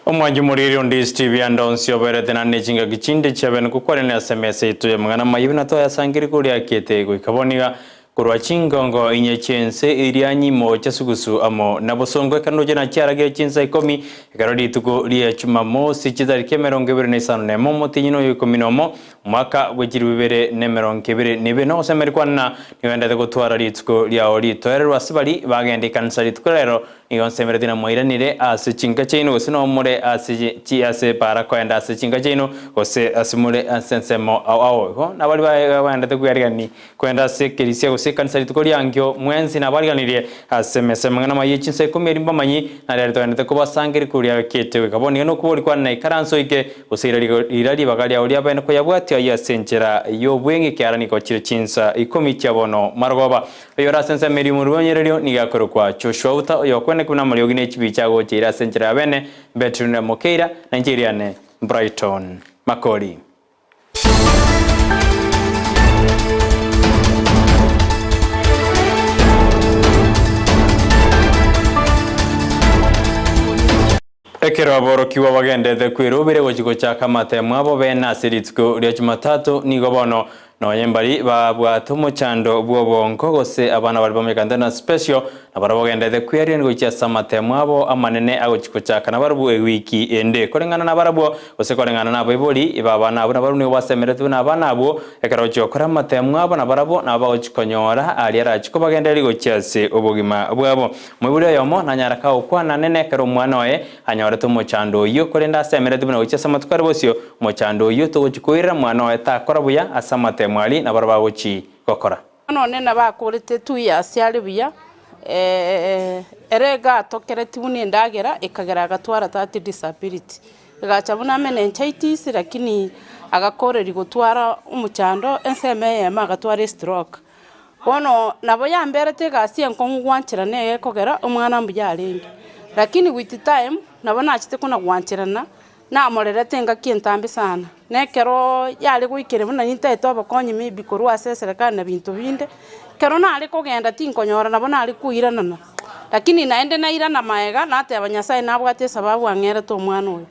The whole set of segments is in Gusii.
Omwanchi omoriri onde Steve Andonsi oberete naende chingaki chinde chiabene gokwanera ase emesa yaito y'amang'ana amayia buna twayasangereria koria akete goika bono iga korwa chingongo inye chi'ense eria nyimo chia sugusu amo na bosongo ekero ndoche nachiaragire chinsa ikomi ekero rituko ria Jumamosi chitariki 25 nemo omotienyi noyo ikomi nomo Omwaka bwe chilifu 2022 nogosemeria kwane na nigo gotwara rituko riao ritoererwe ase baria bagenda ekanisa rituko rero nigo nsemeretie na mwairanire ase chinka chiaino gose nomore ase chi ase para koenda ase chinka chiaino gose ase more ase ensemo ao ao igo nabaria bagendete kwearigani koenda ase ekerisia gose ekanisa rituko riankio mwensi nabariganirie ase emesa amang'ana amayia chinsa ikomi eria mbamanyi naria togendete kobasangeria koria gete goika bono nigo nokobori kwane na ikaranso oike Gose ira ribaga riao ri'abeene koyabwatia ayio ase enchera y'obweng'e, ekiagera nigo chire chinsa ikomi chia bono marogoba. Oyore ase ensemo eria omorwonyererio nigo akorokwa Joshua Uta, oyokwenekwa buna amariogi ne chibicha agocha ira ase enchera y'abeene, Bethuel Mokeira, na inche eriane Brighton Makori. Ekero aborokigwa bagendete kwerobera gochia gochaka amatemo abo bene ase rituko ria Jumatatu, nigo bono nonya mbari babwate omochando bw'obongo gose abana baria bamanyekante na special, nabarabwo bagendete kweariani gochia ase amatemo abo amanene agochia gochaka nabarabwo ewiki ende. Koreng'ana nabarabwo, gose koreng'ana nabaibori b'abana abwo, nabarabwo nigo basemeretie buna abana abwo, ekero bagochia gokora amatemo abo nabarabwo nabo bagochia konyora aria arachie kobagendereria gochia ase obogima bwabo. Moibori oyomo nanyare kagokwana nene ekero omwana oye anyorete omochando oyio, korende asemeretie buna gochia ase amatuko are bosio, omochando oyio togochia koirera mwana oye takora buya ase amatemo aria nabarabwo bagochia gokora. Omwana one nabo akorete 2 years are buya, ere iga atokereti buna endagera ekagera agatwara that disability. Egacha buna meningitis lakini agakoreria gotwara omochando ensemo eyemo agatwara estroke. Bono nabo yamberete egasi enkong'u gwancherana eye ekogera omwana mbuya arenge, lakini with time nabo nachete kona gwancherana, namorerete engaki entambe sana, na ekeroo yare goikera buna nintagete obokonyi maybe korwa ase eserekari na binto binde, ekero nare kogenda tinkonyora nabo nare koiranana, lakini naende nairana maega nateba Nyasaye nabwate esababu ang'erete omwana oyo.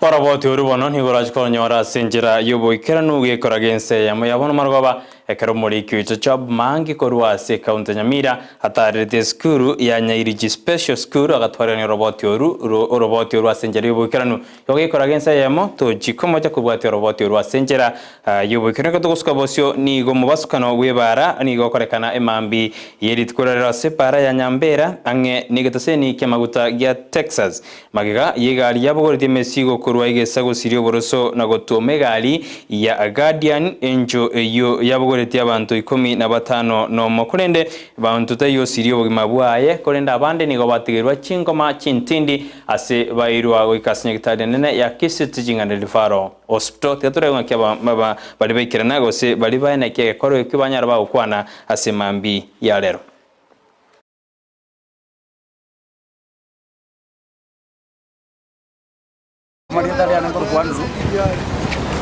Oroboti oru bono nigo oroche konyora ase enchera y'oboikeranu gekora g'ense eyemo ya bono marogoba, ekero omoriki oito Job Maangi korwa ase ekaunti ya Nyamira atarerete esukuru ya Nyairiji Special School agatwarerania oroboti oru oroboti oru ase enchera y'oboikeranu. Igo gekora g'ense eyemo tochi komocha kobwatia oroboti oru ase enchera y'oboikeranu. Ekero togosuka bosio nigo omobasukano bw'ebaara nigo okorekana emambi ye rituko riarero ase ebaara ya Nyambera ang'e negetoseni ki'amaguta gia Texas. Magega y'egari yabogoretie emesigo korwa egesa gosiria oboroso na gotuoma egari ya Guardian, encho eyio yabogoretie abanto 15, korende banto taiyo osirie obogima bwaye, korende abande nigo batigerwa chingoma chintindi ase bairwa goika ase nyagitari enene ya Kisii Teaching and Referral Hospital. Tiga torebe ng'aki aba baria baikerana gose baria baenekia egekoro ekio banyara bagokwana ase mambi ya rero. Amarieta riane nkorokwa Andrew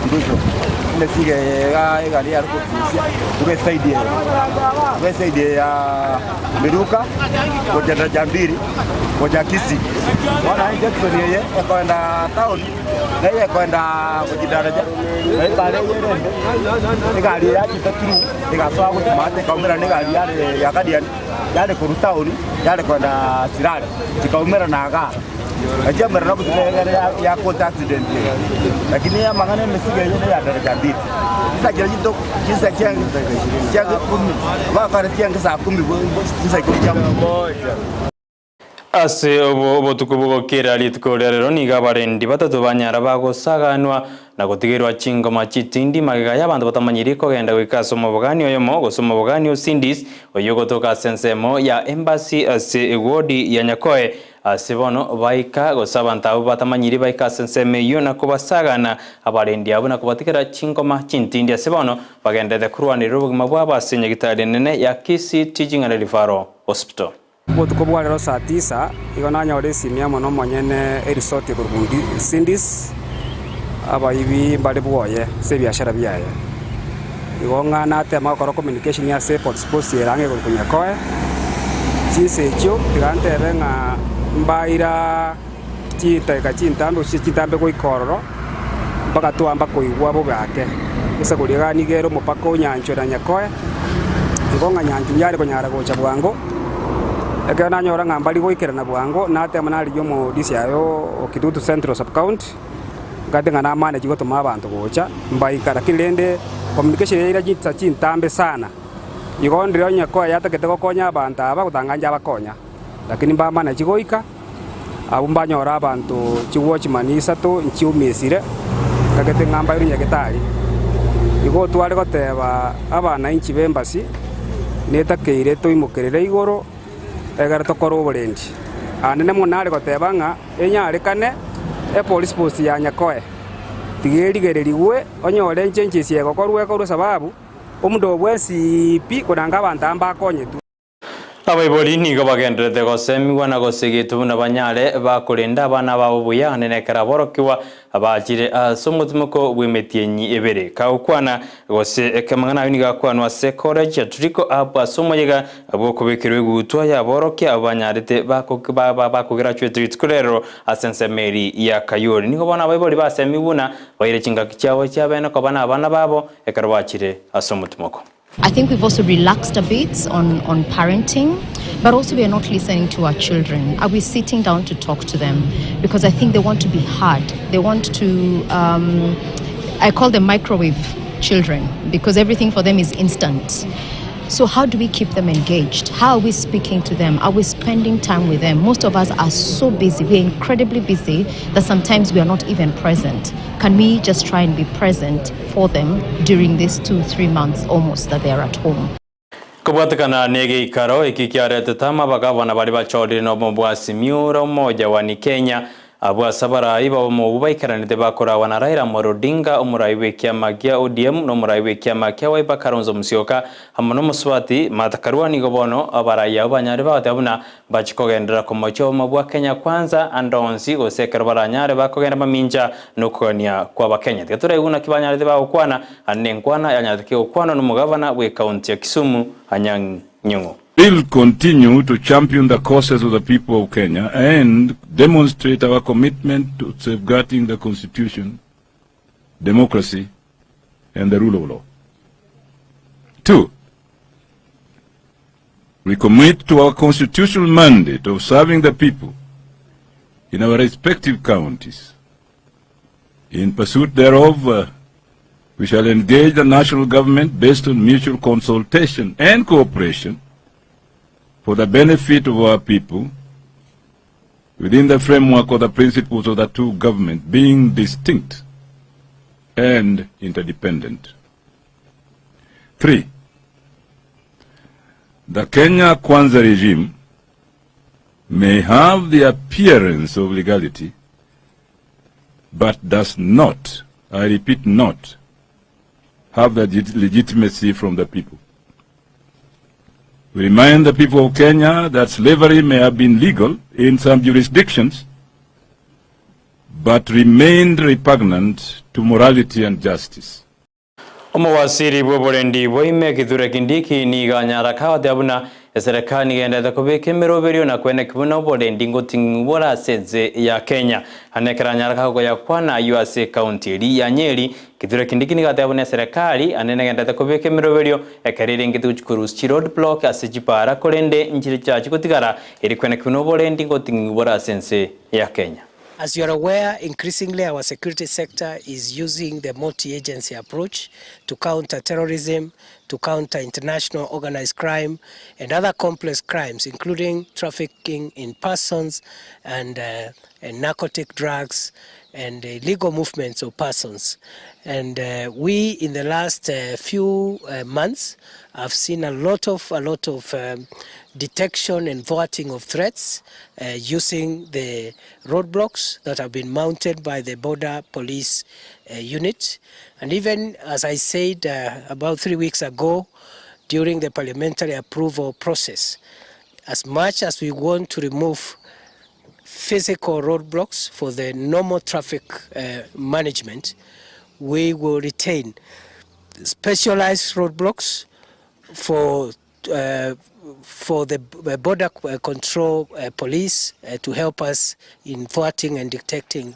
Nducho, emesigo eye iga egari yare kotusia korwa eside eye, korwa eside eye ya Miruka gocha Daraja Mbili gocha Kisii. Bono aye junction eye ekoenda town na eye ekoenda gochia Daraja, na ebara eye ere embe, egari eye yachete through egasoa gochia maate ekaumera na egari yare ya Guardian. yare korwa taoni, yare kogenda Sirare, chikaumerana igaa. Na chiaumerana obotuko egere yakocha accident eye. Lakini amang'ana emesigo eye neya daraja mbili. Chinsa chiria chinto chinsa chia chia kumi, bakare chiange saa kumi chinsa ikomi chia Ase obo obotuko bogokera rituko ria rero nigo abarendi batato banyara bagosaganwa na gotigerwa chingoma chitindi magega y'abanto batamanyiri kogenda goika ase omobogani oyomo gose omobogani o Sindis oyio ogotoka ase ensemo ya Embassy ase ewodi ya Nyakoe ase bono baika gose abanto abwo batamanyiri baika ase ensemo eyio na kobasagana abarendi abwo na kobatigera chingoma chintindi ase bono bagenderete korwanerera obogima bwabo ase nyagitari enene ya Kisii Teaching and Referral Hospital. Obotuko bwa rero saa tisa igo nanyora esimi amo nomonyene erisoti ekorokwa Cindy's, abaibi mbare bwoye ase ebiashara biaye. Igo ng'a natema gokora communication ase police post ere ang'e ekorokwa Nyakoe, chinsa echio tiga ntebe ng'a mbaira. Chidakika chintambe gose chintambe goika ororo, mpaka twamba koigwa bobe ake. Esaku riria nigo ere omopaka o Nyanchwa na Nyakoe, igo ng'a Nyanchwa yare konyara gocha bwango. Ekero nanyora ng'a mbari goikerana bwango, natema narigia omodisi aye o Kitutu Central Sub-County, ngate ng'a namaneti gotoma abanto gocha, mbaika lakini rende communication yaira chinsa chintambe sana. Igo ndire onye Nyakoe yatagete gokonya abanto aba, gotanga inche abakonya, lakini mbamaneti goika. Abwo mbanyore abanto chiwatchman isato nchiumisire, ntagete ng'a mbairwe nyagetari. Igo tware goteba abanainchi b'embasi, netakeire toimokerere igoro, egere tokore oborendi. Aande nemo nare goteba ng'a enyarekane epolice post ya Nyakoe tiga erigererigwe onyore enchenchesi egokorwa ekorwe sababu omuda oo bwensi pi koranga abanto aba mbakonyetwe. Abaibori nigo bagendererete gosemigwa na gosegetwa buna banyare bakorenda abana babo buya, naende ekero aborokigwa bachire ase omotimoko bw'emetienyi ebere. Kagokwana gose ekamang'ana ayio nigo akwanwa ase college ya Turico Up ase omoyega bw'okobekerwa egutwa y'aborokia abwo banyarete bakograduate rituko rero ase ensemo eri ya Kayole. Nigo bono abaibori basemigwe buna baire chingaki chiabo chiabene koba nabana babo ekero bachire ase omotimoko. I think we've also relaxed a bit on, on parenting, but also we are not listening to our children. Are we sitting down to talk to them? Because I think they want to be heard. They want to, um, I call them microwave children because everything for them is instant. So, how do we keep them engaged? How are we speaking to them? Are we spending time with them? Most of us are so busy, we're incredibly busy that sometimes we are not even present. Can we just try and be present for them during these 2, 3 months almost that they are at home? Kobwatekana negeikaro eki kiaretete amabagabana baria bachorire nobomo bwa Azimio la Umoja One Kenya abwo ase abarai babomo obwo baikaranete bakorawa na Raila Amolo Odinga omorai bw'ekiama gia ODM na omorai bw'ekiama kia Wiper Kalonzo Musyoka amo nomosubati Martha Karua nigo bono abarai abwo banyare bagoteba buna Mbachie kogenderera komochia obomo bwa Kenya Kwanza ande onsi gose ekero baranyare bakogenda mamincha nokogania kw'Abakenya. Tiga toraigwe naki banyarete bagokwana, ande nenkwana yanyarete kegokwanwa nomogavana bw'ecounty ya Kisumu Anyang' Nyong'o. Will continue to champion the causes of the people of Kenya and demonstrate our commitment to safeguarding the Constitution, democracy and the rule of law. 2. We commit to our constitutional mandate of serving the people in our respective counties. In pursuit thereof, we shall engage the national government based on mutual consultation and cooperation for the benefit of our people within the framework of the principles of the two governments being distinct and interdependent. 3. The Kenya Kwanza regime may have the appearance of legality, but does not, I repeat, not, have the legitimacy from the people. We remind the people of Kenya that slavery may have been legal in some jurisdictions, but remained repugnant to morality and justice. Omowasiri bw'oborendi bwa ime Kithure Kindiki nigo anyara kagoteba buna eserekari nigo egenderete kobeka emeroberio na kweneki buna oborendi ngoting'u bore ase ense ya Kenya. Ande ekero anyara kagokoya kwana ayio ase ekaunti eri ya Nyeri, Kithure Kindiki nigo ateba buna eserekari ande negenderete kobeka emeroberio ekero erengete gochia korusia chiroad block ase chipara korende nchire chiachi gotigara eri kweneki buna oborendi ngoting'u bore ase ense ya Kenya. As you are aware, increasingly our security sector is using the multi-agency approach to counter terrorism, to counter international organized crime and other complex crimes, including trafficking in persons and narcotic drugs and illegal movements of persons. And we, in the last few months, have seen a lot of detection and thwarting of threats using the roadblocks that have been mounted by the border police unit. And even, as I said about 3 weeks ago, during the parliamentary approval process, as much as we want to remove physical roadblocks for the normal traffic management, we will retain specialized roadblocks for for the border control police to help us in thwarting and detecting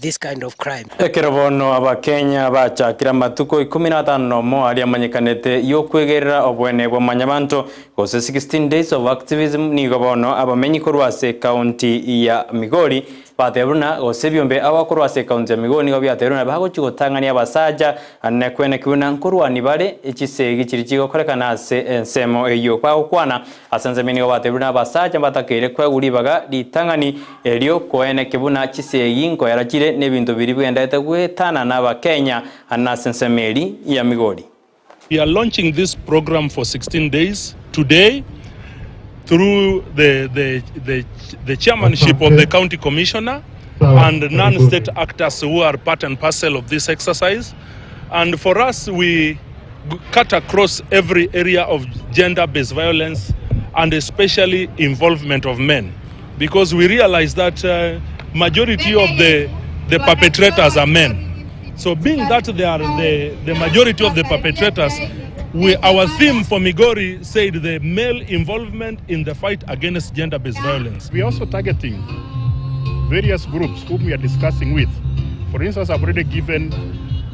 this kind of crime. Ekero bono Abakenya bachakire amatuko ikomi na atano nomo aria amanyekanete y'okwegerera oboene bwa mwanyabanto, gose 16 days of activism, nigo bono abamenyi korwa ase ekaunti ya Migori Bateebire buna gose ebiombe aba korwa ase ekaunti ya Migori nigo biateebire buna bagochia gotang'ania abasacha na kweneki buna nkorwania bare chisegi chiria chigokorekana ase ensemo eyio. Bagokwana ase ensemo eyio nigo bateebire buna abasacha mbatakeire koegwa ribaga ritang'ani erio koeneki buna chisegi nkoera chire nebinto biria bigenderete goetana n'Abakenya ase ensemo eria ya Migori. We are launching this program for 16 days today through the, the, the, the chairmanship of the county commissioner and non-state actors who are part and parcel of this exercise. And for us, we cut across every area of gender-based violence and especially involvement of men because we realize that uh, majority of the, the perpetrators are men. So being that they are the, the majority of the perpetrators, we, our theme for Migori said the male involvement in the fight against gender-based violence. We are also targeting various groups whom we are discussing with. For instance, I've already given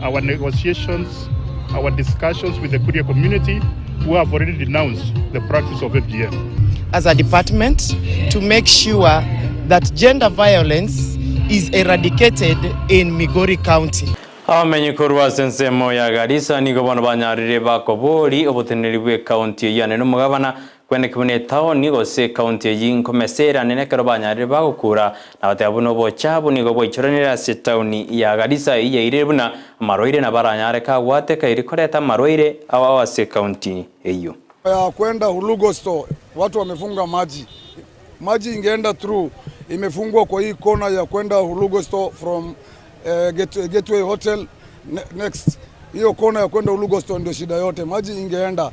our negotiations, our discussions with the Kuria community who have already denounced the practice of FGM. As a department to make sure that gender violence is eradicated in Migori County. Abamenyi korwa ase ensemo ya Garissa nigo bono banyarire bakobori oboteneneri bw'ecounty eyio ane nomogabana kweneki buna etaoni gose ecounty eyio nkomesa ere anene ekero banyarire bagokura na goteba buna obochabu nigo bwaichoranire ase etaoni ya Garissa eyio yairire buna amarwaire nabo aranyare kagwateka erio koreta amarwaire ao ase ecounty eyio. Ya kwenda Hulugo store watu wamefunga maji, maji ingeenda through imefungwa kwa hii kona ya kwenda Hulugo store from eh, Gateway Hotel next. Hiyo kona ya kwenda Hulugo store ndio shida yote, maji ingeenda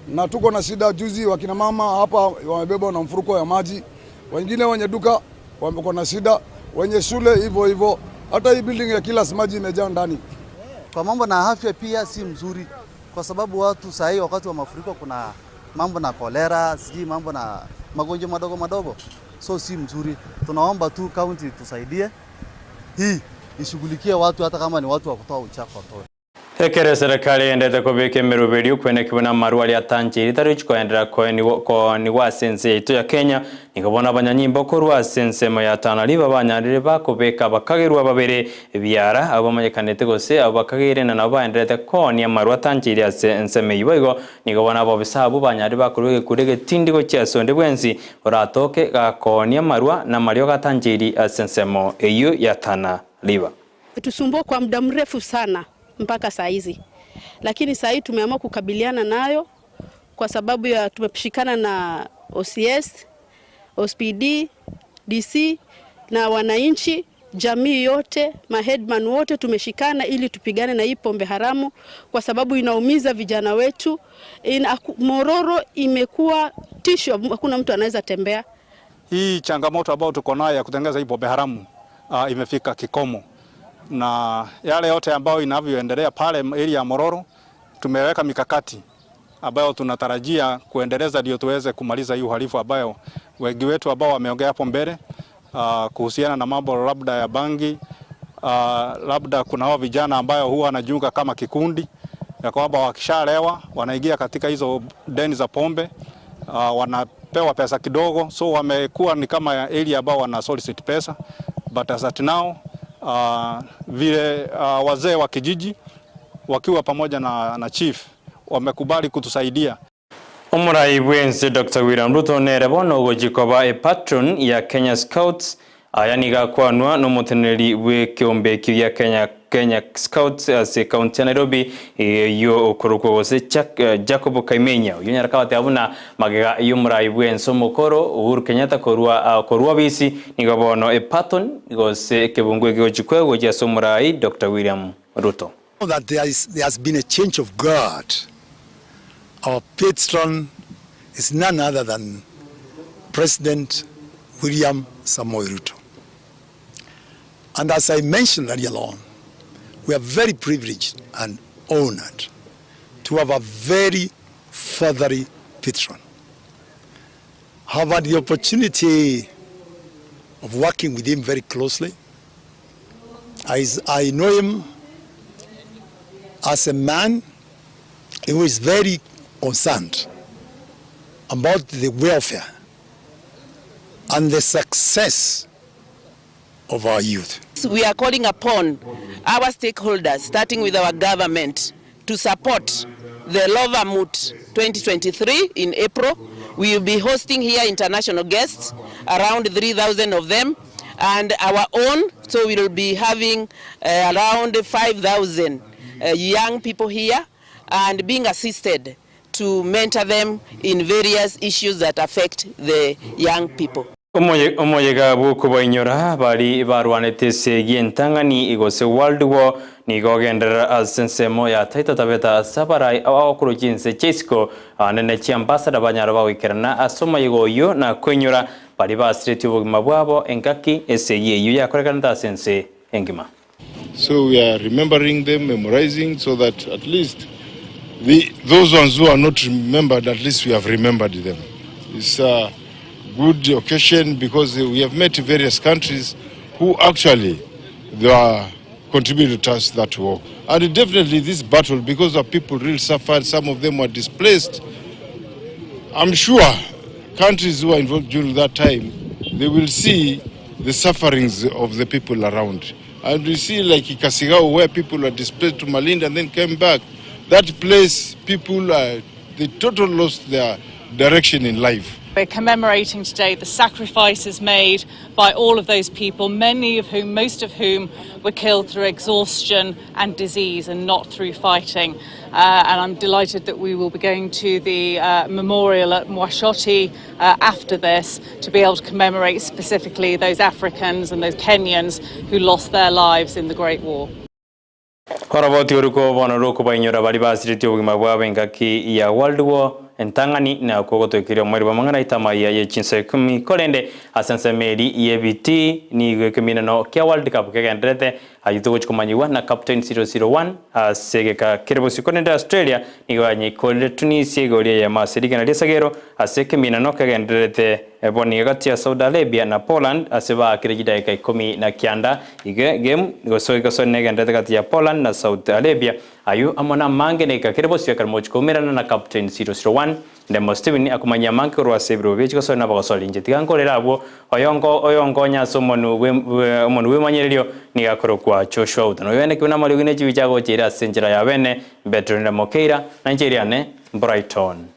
na tuko na shida. Juzi wakina mama hapa wamebebwa na mfuruko ya maji, wengine wenye duka wamekuwa na shida, wenye shule hivyo hivyo, hata hii building ya Kilas maji imejaa ndani. Kwa mambo na afya pia si mzuri, kwa sababu watu saa hii wakati wa mafuriko kuna mambo na kolera, sijui mambo na magonjwa madogo madogo, so si mzuri. Tunaomba tu county tusaidie, hii ishughulikie watu, hata kama ni watu wa kutoa uchafu watoe. Ekero eserekari egenderete kobeka emeroberio kwenekigwa buna amarwa aria atancheiri tari gochia koenderera koonigwa ase ense yaito ya Kenya, nigo bono abanyanyimbo korwa ase ensemo ya Tana River banyarire bakobeka abakagerwa babere ebiara abwo bamanyekanete gose abwo bakageire na nabo baendererete koonia amarwa atancheiri ase ensemo eyio. Boigo nigo bono abobisa abwo banyarire bakorwa egekuro egetindi gochia ase onde bwensi oratoke gakoonia amarwa na amariogo atancheiri ase ensemo eyio ya Tana River. Tusumbua kwa muda mrefu sana mpaka saa hizi, lakini saa hii tumeamua kukabiliana nayo kwa sababu ya tumeshikana na OCS, OCPD, DC na wananchi, jamii yote, maheadman wote tumeshikana ili tupigane na hii pombe haramu, kwa sababu inaumiza vijana wetu. Mororo imekuwa tisho, hakuna mtu anaweza tembea. Hii changamoto ambayo tuko nayo ya kutengeneza hii pombe haramu imefika kikomo, na yale yote ambayo inavyoendelea pale area ya Mororo, tumeweka mikakati ambayo tunatarajia kuendeleza ndio tuweze kumaliza hii uhalifu ambayo wengi wetu ambao wameongea hapo mbele kuhusiana na mambo labda ya bangi labda kuna hao vijana ambayo huwa wanajiunga kama kikundi ya kwamba wakishalewa wanaingia katika hizo deni za pombe wanapewa pesa kidogo, so wamekuwa ni kama area ambao wana solicit pesa, but as at now vile wazee wa kijiji wakiwa pamoja na chief wamekubali kutusaidia. Omorai bwense Dr. William Ruto nere bono ogochia koba epatron ya Kenya Scouts aya nigo akwanwa nomoteneneri bw'ekeombe ekio gia Kenya Kenya Scouts ase ekaunti ya Nairobi eyio okorokwa gose Jacob Kaimenya oyio onyare kagoteeba buna magega y'omorai bwense omokoro Uhuru Kenyatta korwa korwa obisi nigo bono epaton gose ekebungo eke gochia kwegwa gochia ase omorai Dr. William Ruto. That there has been a change of guard. Our patron is none other than President William Samoei Ruto. And as I mentioned earlier on, we are very privileged and honored to have a very fatherly patron. Have had the opportunity of working with him very closely. I, I know him as a man who is very concerned about the welfare and the success of our youth. We are calling upon our stakeholders, starting with our government, to support the Lova Moot 2023 in April. We will be hosting here international guests, around 3,000 of them, and our own, so we will be having around 5,000 young people here and being assisted to mentor them in various issues that affect the young people. Omoyega bw'okobainyora baria barwanete esegi entang'ani gose World War nigo ogenderera ase ensemo ya Taita Taveta ase abarai abakorwa chinse chia isiko abanene chi'ambassador banyare bagoikerana ase omoyega oyio na koinyora baria basiretie obogima bwabo engaki esegi eyio yakorekanete ase ense engima. So we are remembering them, memorizing, so that at least the, those ones who are not remembered, at least we have remembered them. It's a good occasion because we have met various countries who actually they are contributed to us that war. And definitely this battle, because our people really suffered, some of them were displaced. I'm sure countries who were involved during that time, they will see the sufferings of the people around. And we see like Kasigao where people were displaced to Malindi and then came back. That place, people, they totally lost their direction in life. We're commemorating today the sacrifices made by all of those people, many of whom, most of whom, were killed through exhaustion and disease and not through fighting. And I'm delighted that we will be going to the memorial at Mwashoti after this to be able to commemorate specifically those Africans and those Kenyans who lost their lives in the Great War. Oroboti oruko bono rokobainyora baria basiretie obogima bwabo engaki ya World War entang'ani na okwo gotoikeria omoerio bw'amang'ana aito amaya ye chinsa ikomi korende ase ensemo eri y'ebitii nigo ekeminano kia World Cup kegendererete ayio togochia komanyigwa na Captain 001 ase egeka kere bosio korende Australia nigo yanyeikorire Tunisia igoro eyemo ase rigena ri'esagero ase ekeminano kegendererete Bono nigo gati ya Saudi Arabia na Poland ase baakire chidakika 19. Iga game gose gose negenderete gati ya Poland na Saudi Arabia. Ayio amo namange negeka kere bosio ekero mochia koumerana na Captain 001 Ndemo Steven akomanyia amange korwa ase ebirogo bie chigosori na abagosori. Inche tiga nkorere abwo oyongo oyonkonya ase omonwe bwe omonwe bw'emanyererio nigo akorokwa Joshua Uta. Noyo ene kebe namariogi ne chibicha agocha ere ase enchera ya bene Betro Ndemo Keira na inche eriane Brighton.